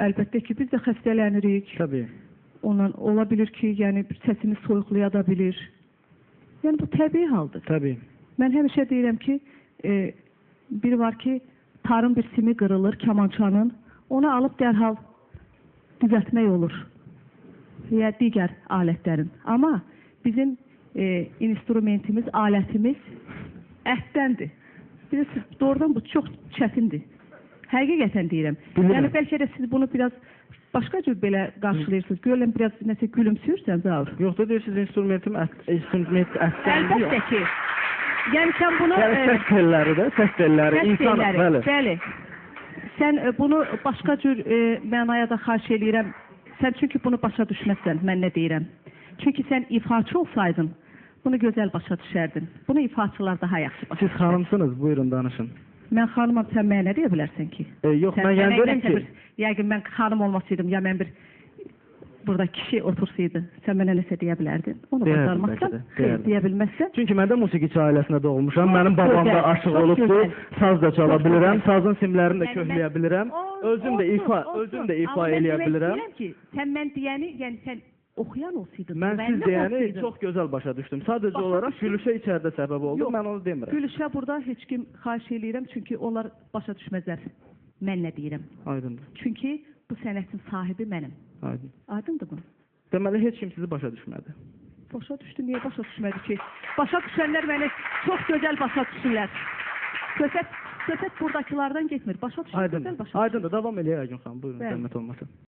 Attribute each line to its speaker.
Speaker 1: Əlbəttə ki, biz də xəstələnirik.
Speaker 2: Təbii.
Speaker 1: Ondan ola bilir ki, yəni səsimiz soyuqlaya da bilir. Yəni bu təbii haldır.
Speaker 2: Təbii.
Speaker 1: Mən həmişə deyirəm ki, bir var ki, tarın bir simi qırılır kamançanın, onu alıb dərhal düzəltmək olur. Ya digər alətlərin. Amma bizim instrumentimiz, alətimiz ətdəndir. Bilirsiniz, doğrudan bu çox çətindir. Həqiqətən deyirəm.
Speaker 2: Bilirəm.
Speaker 1: Yəni bəlkə də siz bunu biraz başqa cür belə qarşılayırsınız. Görürəm biraz nəsə gülümsüyürsən, Zaur.
Speaker 2: Yox da deyirsiniz instrumentim instrument ətdəndir.
Speaker 1: Əlbəttə ki. Yəni sən bunu
Speaker 2: Yəni səs telləri də, səs telləri,
Speaker 1: səs
Speaker 2: insan,
Speaker 1: telləri,
Speaker 2: bəli.
Speaker 1: Bəli. Sən bunu başqa cür mənaya da xahiş eləyirəm. Sən çünki bunu başa düşməzsən, mən nə deyirəm. Çünki sən ifaçı olsaydın, bunu gözəl başa düşərdin. Bunu ifaçılar daha yaxşı başa
Speaker 2: Siz
Speaker 1: düşər.
Speaker 2: xanımsınız, buyurun danışın.
Speaker 1: Mən xanımam, sən mənə nə deyə bilərsən ki?
Speaker 2: Yox,
Speaker 1: Sən
Speaker 2: mən yəni
Speaker 1: mənə
Speaker 2: deyirəm
Speaker 1: nəsə
Speaker 2: ki,
Speaker 1: yəqin mən xanım olmasaydım, ya mən bir burada kişi otursaydı, sən mənə nəsə deyə bilərdin. Onu
Speaker 2: Deyərdim bəlkə
Speaker 1: bacarmazsan,
Speaker 2: də,
Speaker 1: xeyr,
Speaker 2: deyərdim.
Speaker 1: deyə bilməzsən.
Speaker 2: Çünki mən də musiqiçi ailəsində doğulmuşam.
Speaker 1: Çox
Speaker 2: Mənim babam da
Speaker 1: gözəl,
Speaker 2: aşıq
Speaker 1: çox
Speaker 2: olubdu.
Speaker 1: gözəl.
Speaker 2: Saz da çala
Speaker 1: Çox
Speaker 2: bilirəm,
Speaker 1: gözəl.
Speaker 2: sazın simlərini də
Speaker 1: Yəni
Speaker 2: köhləyə bilirəm. Özüm də ifa, özüm də ifa
Speaker 1: Amma mən
Speaker 2: eləyə
Speaker 1: demək
Speaker 2: bilirəm.
Speaker 1: istəyirəm ki, sən mən deyəni, yəni sən oxuyan olsaydın,
Speaker 2: Mən siz
Speaker 1: müəllim
Speaker 2: deyəni
Speaker 1: olsaydın,
Speaker 2: çox gözəl başa düşdüm. Sadəcə
Speaker 1: Başa
Speaker 2: olaraq
Speaker 1: düşdüm.
Speaker 2: gülüşə içəridə səbəb oldu.
Speaker 1: Yox.
Speaker 2: Mən onu demirəm.
Speaker 1: Gülüşə burada heç kim xahiş eləyirəm, çünki onlar başa düşməzlər. Mən nə deyirəm?
Speaker 2: Aydındır.
Speaker 1: Çünki bu sənətin sahibi mənim.
Speaker 2: Aydın.
Speaker 1: Aydındır mı?
Speaker 2: Deməli heç kim sizi başa düşmədi.
Speaker 1: Başa düşdü, niyə başa düşmədi ki? Başa düşənlər məni çox gözəl başa düşürlər. Söhbət buradakılardan getmir. Başa düşən gözəl
Speaker 2: Aydındır.
Speaker 1: başa düşür.
Speaker 2: Aydındır. Davam eləyək Aygün xanım. Buyurun,
Speaker 1: Bəli.
Speaker 2: zəhmət olmasa.